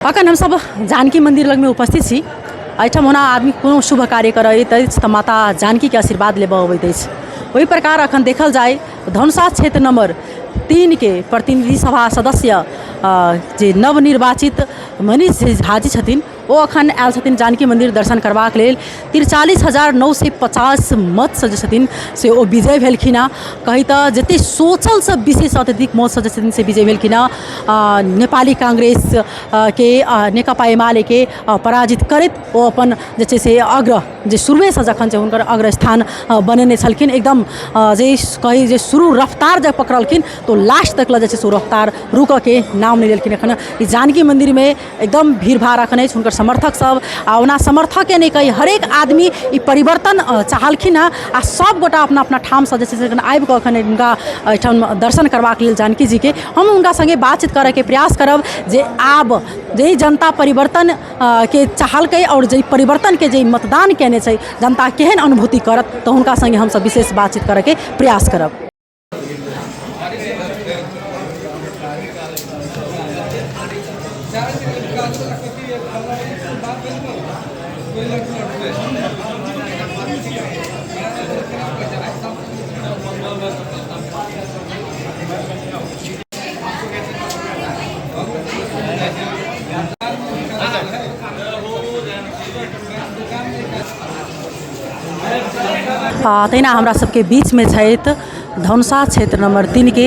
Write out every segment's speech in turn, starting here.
अखन हमसब जानकी मन्दिर लगमे उपस्थित छी। एहिठाम ओना आदमी कोनो शुभ कार्य करैत अछि तऽ माता जानकीके आशीर्वाद लेबऽ अबैत अछि। ओहि प्रकार अखन देखल जाय धनुषा क्षेत्र नंबर 3के प्रतिनिधि सभा सदस्य जे नवनिर्वाचित मनीष झा जी छथिन ओ अखन आयल छथिन जानकी मन्दिर दर्शन करबाक लेल। 43,950 मतसँ जे छथिन से ओ विजय भेलखिन हँ। कही तऽ जतेक सोचलसँ विशेष अत्यधिक मतसँ जे छथिन से विजय भेलखिन हँ। नेपाली कांग्रेस के नेकपा एमालेके पराजित करैत ओ अपन जे छै से अग्र जे शुरुएसँ जखन जे हुनकर अग्र स्थान बनेने छलखिन एकदम जे कही जे शुरू रफ्तार जब पकड़लखिन तऽ ओ लास्ट तक लए जे छै से ओ रफ्तार रुकऽके नाम नहि लेलखिन। एखन ई जानकी मन्दिरमे एकदम भीड़ भाड़ एखन अछि हुनकर समर्थक सब आ ओना समर्थके नहि कही हरेक आदमी ई परिवर्तन चाहलखिन हँ आ सब गोटा अपना अपना ठामसँ जे छै से एखन आबिकऽ एखन हुनका एहिठाम दर्शन करबाक लेल जानकी जीके हम हुनका सङ्गे बातचीत करऽके प्रयास करब जे आब जे जनता परिवर्तन के चाहलकै आओर जे परिवर्तनके जे मतदान कयने छै जनता केहन अनुभूति करत तऽ हुनका सङ्गे हमसब विशेष बातचीत करऽके प्रयास करब। तहिना हमरा सबके बीचमे छथि धनुषा क्षेत्र नंबर 3के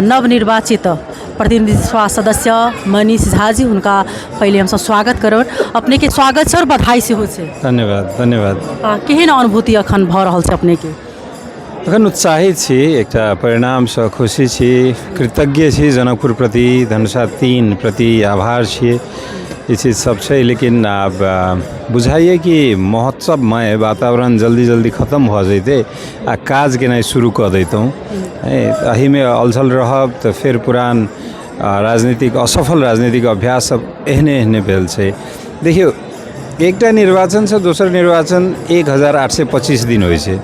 नवनिर्वाचित प्रतिनिधि सभा सदस्य मनीष झा जी। हुनका पहिले हमसब स्वागत करब। अपनेके स्वागत छै आओर बधाई सेहो छै। धन्यवाद, धन्यवाद। केहन अनुभूति अखन भऽ रहल छै अपनेके? अखन उत्साहित छी, एकटा परिणामसँ खुशी छी, कृतज्ञ छी जनकपुर प्रति, धनुषा 3 प्रति आभार छी, ई चीज सब छै। लेकिन आब बुझाइए कि महोत्सवमय वातावरण जल्दी जल्दी खतम भऽ जैतै आ काज केनाइ शुरू कऽ दैतहुँ। एहिमे अलझल रहब तऽ फेर पुरान राजनीतिक असफल राजनीतिक अभ्यास सब एहने एहने भेल छै। देखियौ, एकटा निर्वाचनसँ दोसर निर्वाचन 1825 दिन होइ छै।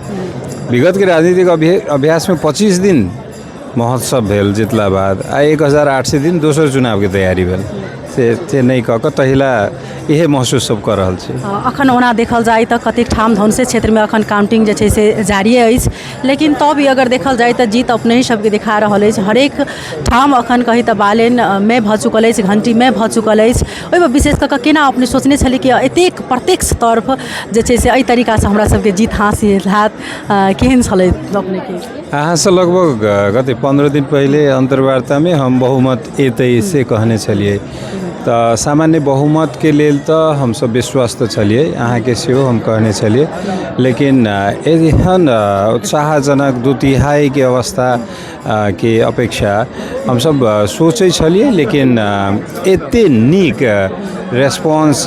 विगतके राजनीतिक अभ्यासमे 25 दिन महोत्सव भेल जितला बाद आ 1800 दिन दोसर चुनावके तैयारी भेल। से नहि कऽ कऽ तहिला इहे महसूस सब कऽ रहल छी। अखन ओना देखल जाय तऽ कतेक ठाम धनुषे क्षेत्रमे अखन काउंटिंग जे छै से जारिए अछि, लेकिन तब भी अगर देखल जाय तऽ जीत अपनहि सबके देखा रहल अछि। हरेक ठाम अखन कही तऽ बालेनमे भऽ चुकल अछि, घंटीमे भऽ चुकल अछि। ओहिमे विशेष कऽ कऽ केना अपने सोचने छलियै कि एतेक प्रत्यक्ष तौर जे छै से एहि तरीकासँ हमरा सबके जीत हासिल हैत, केहन छलै अपनेके? अहाँसँ लगभग कते 15 दिन पहिले अन्तर्वार्तामे हम बहुमत एतै से कहने छलियै। तऽ सामान्य बहुमतके लेल तऽ हमसब विश्वस्त छलियै, अहाँके सेहो हम कहने छलियै। लेकिन एहन उत्साहजनक 2/3 अवस्था के अपेक्षा हमसब सोचै छलियै, लेकिन एते नीक रेस्पॉन्स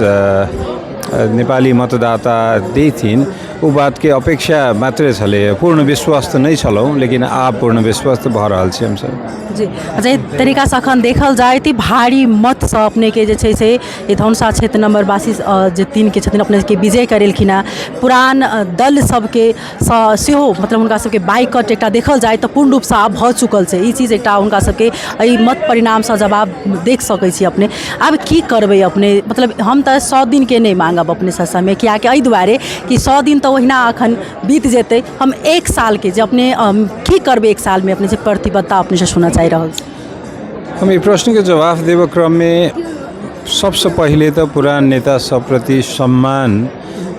नेपाली मतदाता देथिन ओ बातके अपेक्षा मात्रे छलै। पूर्ण विश्वस्त नहि छलहुँ, लेकिन आब पूर्ण विश्वस्त भऽ रहल छी हमसब। जी, जाहि तरीकासँ अखन देखल जाय तऽ भारी मतसँ अपनेके जे छै से ई धनुषा क्षेत्र नंबर 22 जे 3के छथिन अपनेके विजय करेलखिन हेँ। पुरान दल सबके सेहो मतलब हुनका सबके बाइकट एकटा देखल जाय तऽ पूर्ण रूपसँ आब भऽ चुकल छै। ई चीज एकटा हुनका सबके एहि मत परिणामसँ जवाब देख सकै छी अपने। आब की करबै अपने? मतलब हम तऽ 100 दिनके नहि माँगब अपनेसँ समय, किएकि एहि दुआरे कि 100 दिन तऽ ओहिना अखन बीत जेतै। हम 1 सालके जे अपने की करबै 1 सालमे अपने से प्रतिबद्धता अपनेसँ सुनऽ चाहि रहल छी। हम ई प्रश्नके जवाब देबऽ क्रममे सबसँ पहिले तऽ पुरान नेता सब प्रति सम्मान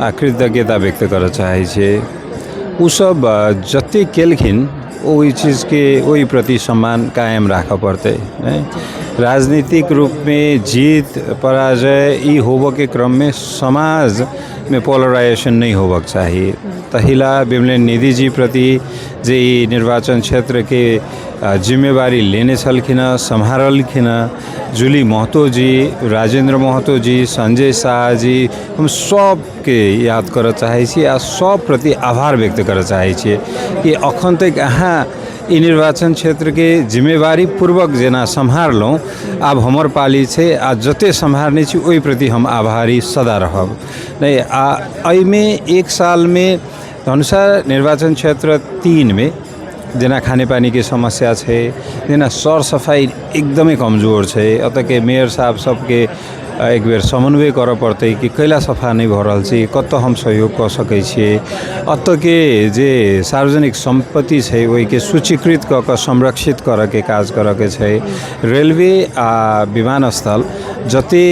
आ कृतज्ञता व्यक्त करऽ चाहै छियै। ओसब जतेक केलखिन ओहि चीजके ओहि प्रति सम्मान कायम राखऽ पड़तै। राजनीतिक रूपमे जीत पराजय ई होबऽके क्रममे समाजमे पोलराइजेशन नहि होबऽके चाही। तहिला विमलेन निधिजी प्रति जे ई निर्वाचन क्षेत्रके जिम्मेवारी लेने छलखिन हँ, सम्हारलखिन हँ, जूली महतोजी, राजेन्द्र महतोजी, संजय शाहजी, हम सबके याद करऽ चाहै छी आ सब प्रति आभार व्यक्त करऽ चाहै छियै कि अखन तक अहाँ ई निर्वाचन क्षेत्रके जिम्मेवारी पूर्वक जेना सम्हारलहुँ, आब हमर पाली छै आ जते सम्हारने छी ओहि प्रति हम आभारी सदा रहब। नहि आ एहिमे 1 सालमे धनुषा निर्वाचन क्षेत्र 3मे जेना खानेपानीके समस्या छै, जेना सरसफाइ एकदमै कमजोर छै, एतऽके मेयर साहब सबके एक बेर समन्वय करऽ पड़तै कि कैला सफा नहि भऽ रहल छै, कतऽ हम सहयोग कऽ सकै छियै। एतऽके जे सार्वजनिक सम्पत्ति छै ओहिके सूचीकृत कऽ कऽ संरक्षित करऽके काज करऽके छै। रेलवे आ विमानस्थल जते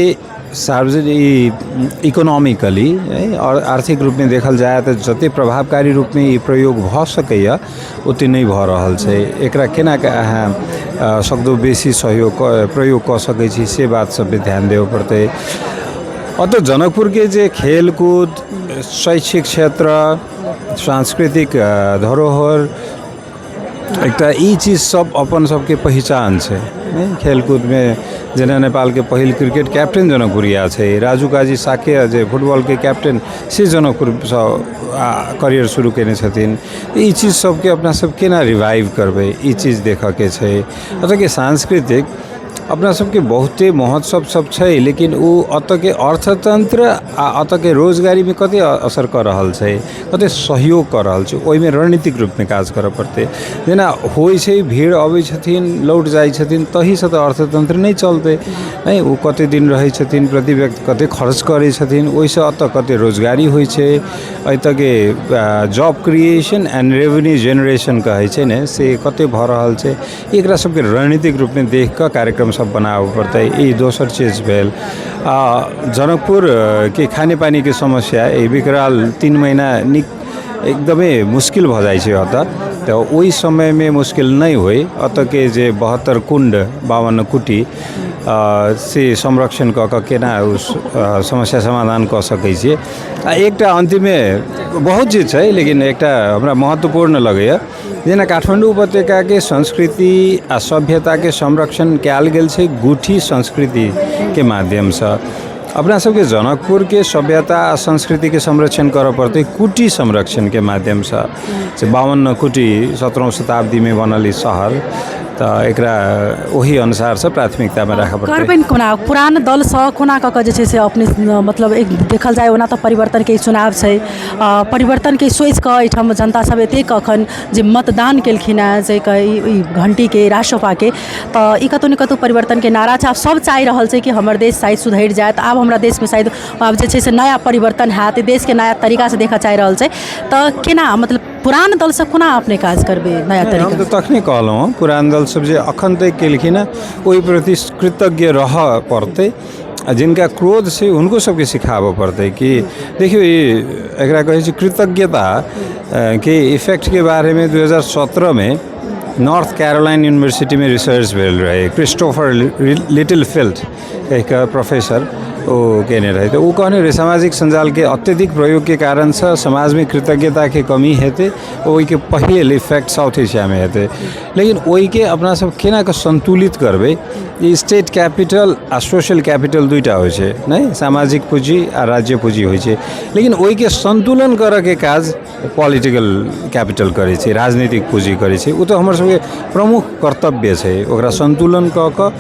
सार्वजनिक इकोनॉमिकली आओर आर्थिक रूपमे देखल जाय तऽ जते प्रभावकारी रूपमे ई प्रयोग भऽ सकैए ओते नहि भऽ रहल छै। एकरा केनाके अहाँ सक्दो बेसी सहयोग प्रयोग कऽ सकै छी से बात सब पे ध्यान देबऽ पड़तै। ओतऽ जनकपुरके जे खेलकूद, शैक्षिक क्षेत्र, सांस्कृतिक धरोहर, एकटा ई चीज सब अपन सबके पहिचान छै। खेलकूदमे जेना नेपालके पहिल क्रिकेट कैप्टन जनकपुरिया छै, राजू काजी साके जे फुटबॉलके कैप्टन से जनकपुरसँ करियर शुरू कयने छथिन। ई चीज सबके अपना सब केना रिवाइव करबै, ई चीज देखऽके छै। एतऽके सांस्कृतिक अपना सबके बहुते महोत्सव सब छै, लेकिन ओ एतऽके अर्थतन्त्र आ एतऽके रोजगारीमे कते असर कऽ रहल छै, कते सहयोग कऽ रहल छै, ओहिमे रणनीतिक रूपमे काज करऽ पड़तै। जेना होइ छै भीड़ अबै छथिन, लौट जाइ छथिन, तहीसँ तऽ अर्थतन्त्र नहि चलतै। नहि ओ कते दिन रहै छथिन, प्रति व्यक्ति कते खर्च करै छथिन, ओहिसँ एतऽ कते रोजगारी होइ छै। एतऽके job creation and revenue generation कहै छै ने, से कते भऽ रहल छै, एकरा सबके रणनीतिक रूपमे देख कऽ कार्यक्रम सब बनाबऽ पड़तै। ई दोसर चीज भेल। आ जनकपुरके खानेपानीके समस्या ई विकराल 3 महिना निक एकदमै मुश्किल भऽ जाइ छै ओतऽ, तऽ ओहि समयमे मुश्किल नहि होइ ओतऽके जे 72 कुण्ड 52 कुटी से संरक्षण कऽ कऽ केना ओ समस्या समाधान कऽ सकै छियै। आ एकटा अन्तिममे बहुत चीज छै, लेकिन एकटा हमरा महत्वपूर्ण लगैए, जेना काठमाडौँ उपत्यकाके संस्कृति आ सभ्यताके संरक्षण कयल गेल छै गुठी संस्कृतिके माध्यमसँ। अपना सबके जनकपुरके सभ्यता आ संस्कृतिके संरक्षण करऽ पड़तै कुटी संरक्षणके माध्यमसँ। से 52 कुटी 17वीं शताब्दीमे बनल ई शहर, तऽ एकरा ओही अनुसारसँ प्राथमिकतामे राखऽ पड़तै। करबनि कोना पुरान दलसँ कोना कऽ कऽ जे छै से अपने मतलब एक देखल जाय ओना तऽ परिवर्तनके ई चुनाव छै, परिवर्तनके सोचिकऽ एहिठाम जनता सब एतेक अखन जे मतदान केलखिन हेँ से ई घण्टीके रासोपाके, तऽ ई कतहु ने कतहु परिवर्तनके नारा छै। आब सब चाहि रहल छै कि हमर देश शायद सुधरि जायत, आब हमरा देशमे शायद आब जे छै से नया परिवर्तन हैत, देशके नया तरीकासँ देखऽ चाहि रहल छै। तऽ केना मतलब पुरान दलसँ कोना अपने काज करबै नया हम तरीका? तऽ तखने कहलहुँ हँ, पुरान दल सब जे अखन तक केलखिन हँ ओहि प्रति कृतज्ञ रहऽ पड़तै, आ जिनका क्रोध छै हुनको सबके सिखाबऽ पड़तै कि देखियौ ई एकरा कहै छै कृतज्ञता के इफेक्टके बारेमे 2017मे नॉर्थ कैरोलाइन यूनिवर्सिटीमे रिसर्च भेल रहै। क्रिस्टोफर लिटिल फिल्ड एक प्रोफेसर ओ केने रहै, तऽ ओ कहने रहै सामाजिक सञ्जालके अत्यधिक प्रयोगके कारणसँ समाजमे कृतज्ञताके कमी हेतै, ओहिके पहिल इफेक्ट साउथ एशियामे हेतै। लेकिन ओहिके अपना सब केना कऽ सन्तुलित करबै, ई स्टेट कैपिटल आ सोशल कैपिटल दुइटा होइ छै नहि, सामाजिक पूँजी आ राज्य पूँजी होइ छै, लेकिन ओहिके सन्तुलन करऽके काज पॉलिटिकल कैपिटल करै छै, राजनीतिक पूँजी करै छै। ओ तऽ हमर सबके प्रमुख कर्तव्य छै ओकरा सन्तुलन कऽ कऽ।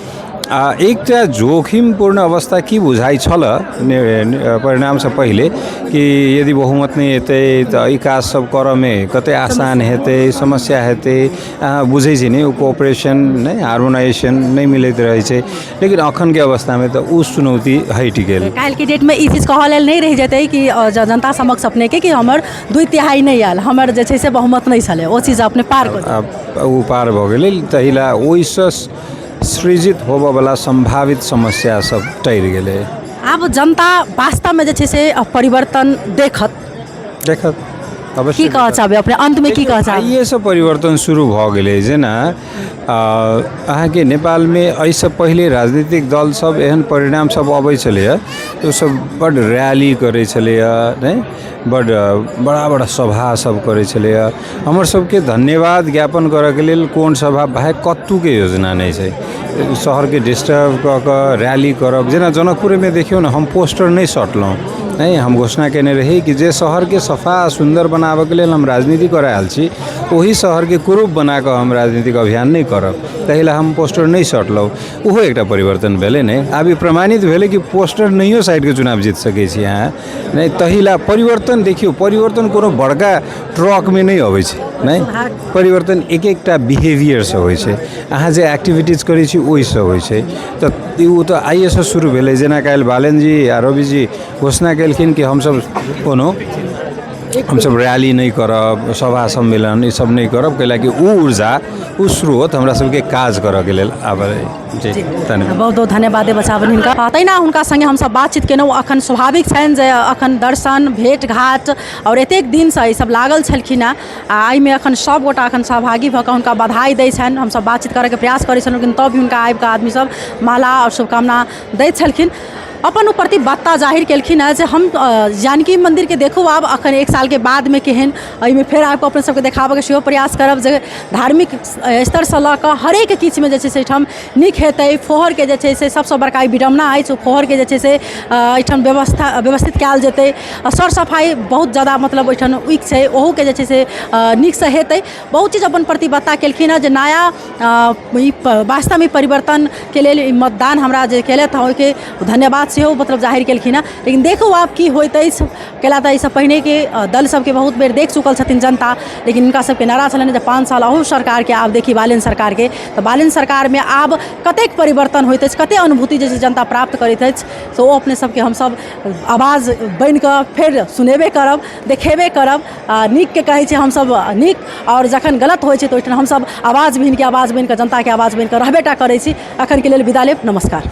आ एकटा जोखिमपूर्ण अवस्था की बुझाइ छल परिणामसँ पहिले कि यदि बहुमत नहि एतै तऽ ई काज सब करऽमे कते आसान हेतै, समस्या हेतै। अहाँ बुझै छी ने, ओ कोऑपरेशन नहि, हार्मोनाइजेशन नहि मिलैत रहै छै, लेकिन अखनके अवस्थामे तऽ ओ चुनौती हटि गेल। काल्हिके डेटमे ई चीज कहऽ लेल नहि रहि जेतै कि जनता समक्ष अपनेके कि हमर 2/3 नहि आयल, हमर जे छै से बहुमत नहि छलै, ओ चीज अपने पार कऽ आब ओ पार भऽ गेलै, ताहि लए ओहिसँ सृजित होबऽवला सम्भावित समस्या सब टरि गेलै। आब जनता वास्तवमे जे छै से परिवर्तन देखत। देखत अवश्य। की कहऽ चाहबै अपने अन्तमे, की कहऽ चाहबै? आइएसँ परिवर्तन शुरू भऽ गेलै। जेना अहाँके नेपालमे एहिसँ पहिले राजनीतिक दल सब एहन परिणाम सब अबै छलैए तऽ ओसब बड्ड रैली करै छलैए, नहि बड्ड बड़ा बड़ा सभा सब करै छलैए। हमर सबके धन्यवाद ज्ञापन करऽके लेल कोन सभा भाइ कतहुके योजना नहि छै। शहरके डिस्टर्ब कऽ कऽ रैली करब, जेना जनकपुरेमे देखियौ ने, हम पोस्टर नहि सटलहुँ, नहि हम घोषणा कयने रही कि जे शहरके सफा आ सुन्दर बनाबऽके लेल हम राजनीति करऽ आयल छी, ओहि शहरके कुरूप बनाकऽ हम राजनीतिक अभियान नहि करब, ताहि लए हम पोस्टर नहि सटलहुँ। ओहो एकटा परिवर्तन भेलै ने। आब ई प्रमाणित भेलै कि पोस्टर नहियो साटिके चुनाव जीत सकै छी अहाँ, नहि ताहि लए परिवर्तन देखियौ, परिवर्तन कोनो बड़का ट्रकमे नहि अबै छै। नहि, परिवर्तन एक एकटा बिहेवियरसँ होइ छै। अहाँ जे एक्टिविटीज करै छी ओहिसँ होइ छै। तऽ ओ तऽ आइएसँ शुरू भेलै। जेना काल्हि बालेनजी आ रविजी घोषणा केलखिन कि हमसब कोनो हमसब रैली नहि करब, सभा सम्मेलन ईसब नहि करब, कैलाकि ओ ऊर्जा, ओ स्रोत हमरा सबके काज करऽके लेल आबै। जी, धन्यवाद। बहुत बहुत धन्यवाद देबऽ चाहबनि हिनका। तहिना हुनका सङ्गे हमसब बातचीत केलहुँ। अखन स्वाभाविक छनि जे अखन दर्शन, भेँट घाट आओर एतेक दिनसँ ईसब लागल छलखिन हेँ आ एहिमे अखन सभगोटा अखन सहभागी भऽ कऽ हुनका बधाई दै छनि। हमसब बातचीत करयके प्रयास करै छलहुँ, लेकिन तब भी हुनका आबि कऽ आदमीसब माला आओर शुभकामना दैत छलखिन। अपन ओ प्रतिबद्धता जाहिर केलखिन हेँ जे हम जानकी मन्दिरके देखू, आब अखन एक सालके बादमे केहन एहिमे फेर आबि कऽ अपने सबके देखाबऽके सेहो प्रयास करब जे धार्मिक स्तरसँ लऽ कऽ हरेक किछुमे जे छै से एहिठाम नीक हेतै। फोहरके जे छै से सबसँ बड़का ई विडम्बना अछि, ओ फोहरके जे छै से एहिठाम व्यवस्था व्यवस्थित कयल जेतै। सर सफाइ बहुत जादा मतलब ओहिठाम वीक छै, ओहूके जे छै से नीकसँ हेतै। बहुत चीज अपन प्रतिबद्धता केलखिन हेँ जे नया ई वास्तवमे परिवर्तनके लेल ई मतदान हमरा जे केलथि हँ, ओहिके धन्यवाद सेहो मतलब जाहिर केलखिन हँ। लेकिन देखू आब की होइत अछि, कैला तऽ एहिसँ पहिनेके दल सबके बहुत बेर देख चुकल छथिन जनता, लेकिन हिनका सबके नारा छलनि जे 5 साल अहू सरकारके, आब देखी बालेन सरकारके। तऽ बालेन सरकारमे आब कतेक परिवर्तन होइत अछि, कतेक अनुभूति जे छै जनता प्राप्त करैत अछि, से ओ अपने सबके हमसब आवाज बनिकऽ फेर सुनेबे करब, देखेबे करब। नीकके कहै छी हमसब नीक, आओर जखन गलत होइ छै तऽ ओहिठाम हमसब आवाज विहीनके आवाज बनिकऽ, जनताके आवाज बनिकऽ रहबे टा करै छी। अखनके लेल विदा लेब, नमस्कार।